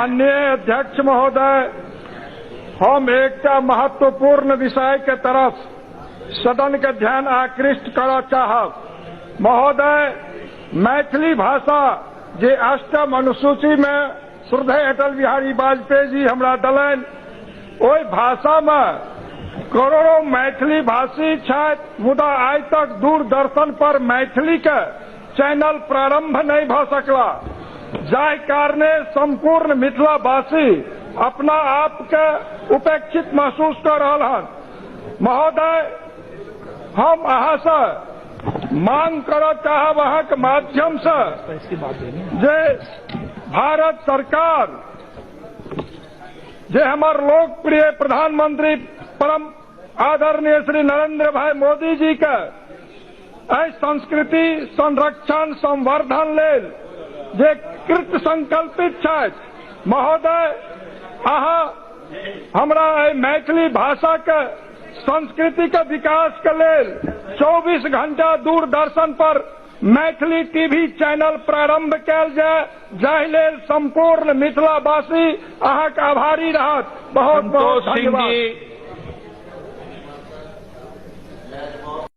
माननीय अध्यक्ष महोदय, हम एकटा महत्वपूर्ण विषय के तरफ सदन के ध्यान आकृष्ट करऽ चाहब। महोदय, मैथिली भाषा जे अष्टम अनुसूची में श्रद्धेय अटल बिहारी वाजपेयी जी हमरा देलनि, ओहि भाषा में करोड़ों मैथिली भाषी छथि, मुदा आइ तक दूरदर्शन पर मैथिली के चैनल प्रारंभ नहीं भ सकला, जाहि कारणे संपूर्ण मिथिलावासी अपना आप के उपेक्षित महसूस कर रहल हन। महोदय, हम अहाँ से मांग करऽ चाहब अहाँके माध्यम से जे भारत सरकार, जे हमर लोकप्रिय प्रधानमंत्री परम आदरणीय श्री नरेंद्र भाई मोदी जी के एहि संस्कृति संरक्षण संवर्धन लेल जे कृत संकल्पित छथि, महोदय अहाँ हमरा एहि मैथिली भाषा के संस्कृति के विकास के लेल 24 घंटा दूरदर्शन पर मैथिली टीवी चैनल प्रारंभ कयल जाय, जाहि लेल संपूर्ण मिथिलावासी अहाँके आभारी रहत। बहुत बहुत संतोष सिंह धन्यवाद। जी।